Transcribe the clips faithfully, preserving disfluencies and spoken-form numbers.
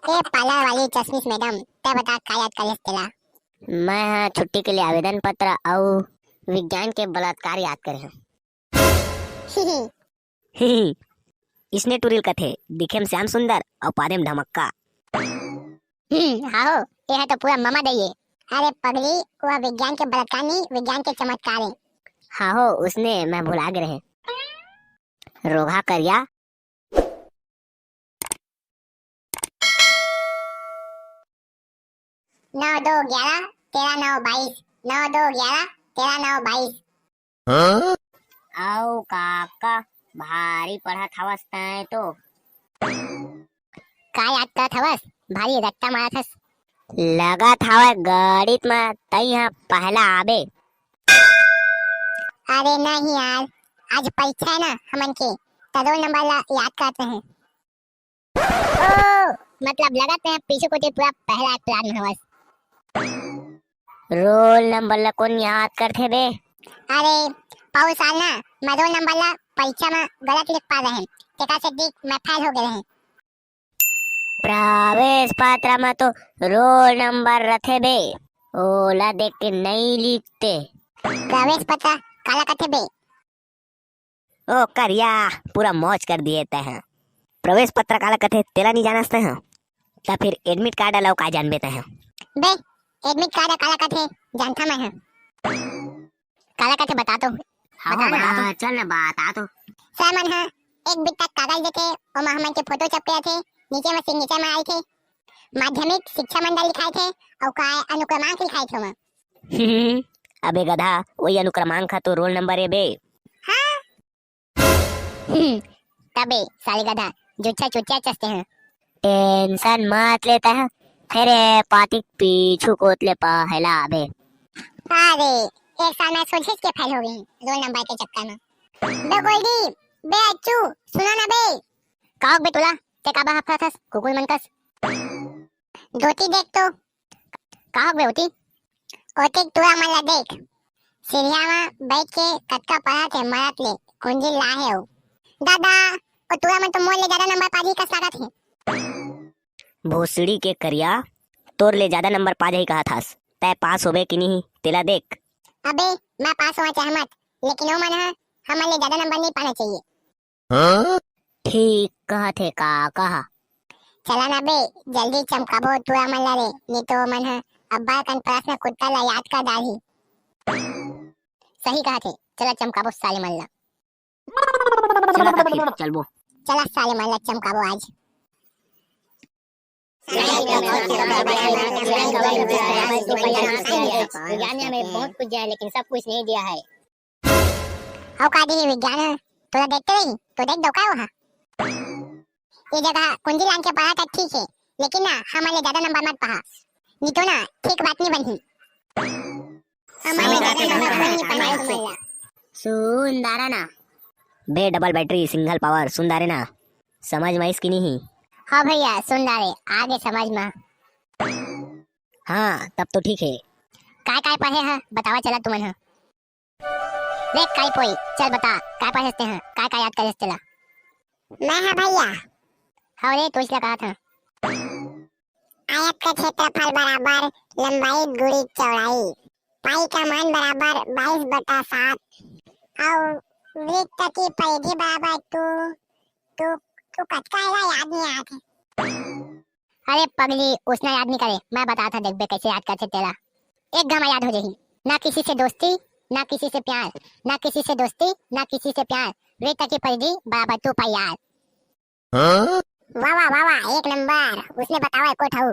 ए parlour वाली चश्मिश madam, तैं बता का याद करेस तेला? मैं ह छुट्टी के लिए आवेदन पत्र अउ विज्ञान के बलात्कार याद करे हंव। ही ही, इसने टुरी ल कथे, दिखे म श्याम सुंदर अउ पादे म धमक्का। हम्म, हाहो, ये ह तो पूरा ममा दई ए। अरे पगली, वह विज्ञान के बलात्कार नहीं, विज्ञान के चमत्कार है। हाहो, उसने मैं भुला गे रहें। रोगहा करिया। नौ दो ग्यारह, तेरह नौ बाईस। नौ दो ग्यारह, तेरह नौ बाईस। हाँ? अउ काका, भारी पढ़त हवस तैं तो। का याद करत हवस? भारी रट्टा मारत हस। लगत हवय गणित म तैं ह पहला आबे। अरे नहीं यार, आज परीक्षा है ना हमन के, त रोल नंबर ला याद करत रहें। ओ, मतलब लगत हे पीछू कोती पूरा पहला क्लास में हवस। रोल नंबर ला कोन याद करथे बे? अरे, पउर साल ना, मैं रोल नंबर ला परीक्षा में गलत लिख पाए रहें, तेकर सेती मैं फेल हो गे रहें। प्रवेश पत्र में तो रोल नंबर रथे बे, ओला देख के नहीं लिखते। प्रवेश पत्र काला कथे बे? ओ करिया, पूरा मौज कर दिए तैं ह। प्रवेश पत्र काला कथे, तेला नहीं जानस तैं ह? त फिर एडमिट कार्ड अलाव का जानबे तैं ह? बे, एडमिट कार्ड काला कथे, जानथा मैं ह। काला कथे बता तो। हाँ, बता, बता बता। तो। चल ना, बता तो। सर मन ह एक बित्ता कागज देथे, ओमा हमन के फोटो चपके रथे, नीचे म सिग्नेचर म आइथे, माध्यमिक शिक्षा मंडल लिखाइथे, अउ काय अनुक्रमांक लिखाइथे ओमा। अबे गधा, वही अनुक्रमांक ह तो रोल नंबर ए बे। हाँ, हम्म, तबे साले गधा, जुच्छा चुटिया चसते हैं। टेंशन मत लेता है, तेरे पातिक पीछू कोत ले पहला आबे। अरे, एक साल में सोझेच के फेल हो गई, रोल नंबर के चक्कर में। बे गोल्डी, बे अच्छू, सुनो ना बे। का हो बे तोला, ते का बहाफत हस, कुकुर मन कस? धोती देख तो। का हो बे ओती? ओती टूरा मन ला देख। सीढ़िया म बइठ के कतका पढ़त हे, मरत ले कुंजी लाहे अउ। दादा, ओ टूरा मन तो मोर ले जादा नंबर पाही कस लागत हे। भोसड़ी के करिया, तोर ले जादा नंबर पा जाही कहत हस। तैं पास होबे कि नहीं, तेला देख। अबे, मैं पास होवा चाहे मत, लेकिन ओ मन ह हमन ले जादा नंबर नहीं पाना चाहिए। हाँ? ठीक कहत हे काका ह। चला ना बे, जल्दी चमकाबो टूरा मन ला रे, नी तो मन ह अब्बड़ कन प्रश्न कुत्ता ला याद कर डारही। सही कहत हे, चला चमकाबो साले मन ला। चला त फिर चलबो। चला साले मन ला चमकाबो आज। विज्ञान में बहुत कुछ दिया है, लेकिन सब कुछ नहीं दिया है। अउ का दिही विज्ञान ह? तोला देखते रही, तो देख दो का वहाँ। ये जगह कुंजी लान के पढ़ा त ठीक है, लेकिन ना, हमन ले ज्यादा नंबर मत पहा। नहीं तो ना, ठीक बात नहीं बनही। हमन ले ज्यादा नंबर कोई नहीं पहा। सुन डारे ना। बे डबल बैटरी, सिंगल पावर, सुन डारे ना। समझ में आइस कि नहीं? हाँ भैया, सुन डारे, आगे समझ में। हाँ, तब तो ठीक है। काय काय पढ़े ह, बतावा चला तुमन ह। रे काई पोई, चल बता, काय पढ़े हस तें ह, काय काय याद करे हस तेला? मैं ह भैया। हव रे, तोइच ला कहत हंव। आयत का क्षेत्रफल बराबर लंबाई गुणित चौड़ाई, पाई का मान बराबर बाईस बटा सात, अउ वृत्त की परिधि बराबर तू, तू, तू कतका एला याद नहीं आत हे। अरे पगली, उसना याद नहीं करे, मैं बतात हंव, देखबे कैसे याद करथे तेला। एक घमा याद हो जाही। ना किसी से दोस्ती, ना किसी से प्यार, ना किसी से दोस्ती, ना किसी से प्यार। वृत्त की परिधि बराबर टू पाई आर। हाँ? वाह, वाह, वाह, वाह, एक नंबर। उसने बतावा एको ठऊ।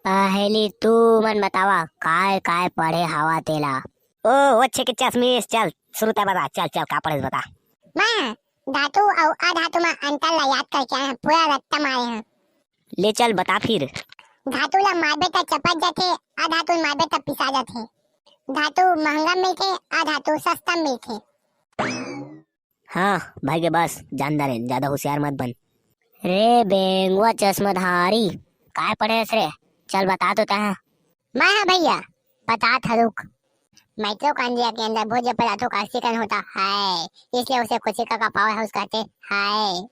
पहली तू मन बतावा, काय, काय पढ़े हवा तेला? ओ, ओ, छे के चश्मिश, चल, शुरू तैं बता, चल, चल, का पढ़े बता। मैं धातु अउ अधातु में अंतर ला याद करके आए हंव, पूरा रट्टा मारे हंव। ले चल बता फिर। धातु ला मारबे त चपक जाथे, अधातु मारबे त पिसा जाथे। धातु महंगा मिलथे, अधातु सस्ता मिलथे। हाँ, भाई के बस, जान डारेन, ज्यादा होशियार मत बन। रे बेंगवा चश्माधारी, काय पढ़े हस रे? चल बता तो तैं। मैं ह भैया, बतात हंव रुक। माइटोकॉन्ड्रिया के अंदर भोज्य पदार्थों का आक्सीकरण होता है, इसलिए उसे कोशिका का पावर हाउस कहते हैं।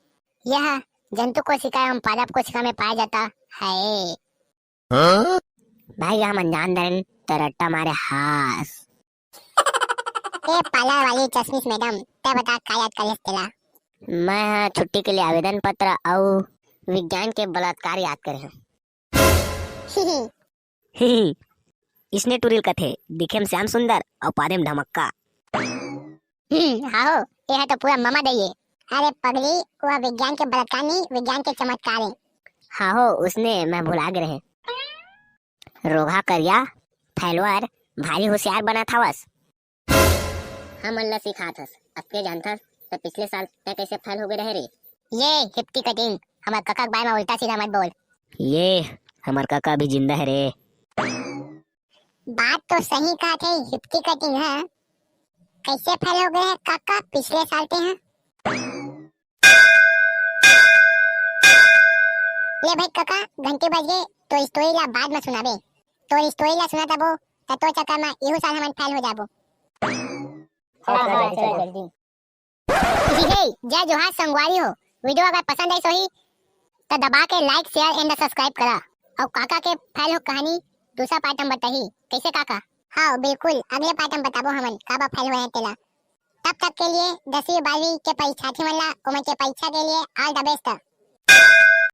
यह जंतु कोशिका एवं पादप कोशिका में पाया जाता है। भाई, हम अनजान दरन तो रट्टा मारे हास। ए पार्लर वाली चश्मिश मैडम, तै बता का याद कर लेस तेला? मैं ह छुट्टी के लिए आवेदन पत्र अउ विज्ञान के बलात्कार याद करे हूँ। इसने टुरिल कथे, दिखे में श्याम सुंदर अउ पादे में धमक्का। हम्म, हाहो, ये है तो पूरा ममा दई है। अरे पगली, वह विज्ञान के बलात्कार नहीं, विज्ञान के चमत्कार है। हाहो, उसने मैं भुला गे रहे। रोगहा करिया, फैलवर, भारी होशियार बना थावस। हमन ला सिखात हस, अतके जानथस, त पिछले साल तै कैसे फैल हो गे रहे रे? ये हिप्टी कटिंग, हमर कका के बारे में उल्टा सीधा मत बोल। ये हमर कका भी जिंदा है रे। बात तो सही कहा थे हिप्टी कटिंग है। कैसे फैल हो गए हैं कका पिछले साल ते हैं? ले भाई कका, घंटी बज गए, तो स्टोरी ला बाद में सुनाबे। तो स्टोरी ला सुना तबो, त तो चक्कर में इहू साल हमन फैल हो जाबो। हाँ, हाँ, चला जल्दी। जी हे, जय जोहार संगवारी हो। वीडियो अगर पसंद आइस होही, त दबा के like, share and subscribe करा। अउ काका के फैल हो कहानी दूसरा पार्ट हम बताही। कैसे काका? हाँ, बिल्कुल, अगले पार्ट हम बताबो हमन काबर फैल होए हैं तेला। तब तक के लिए दसवीं बारहवीं के परीक्षार्थी मन ला, ओमन के परीक्षा के लिए all the best।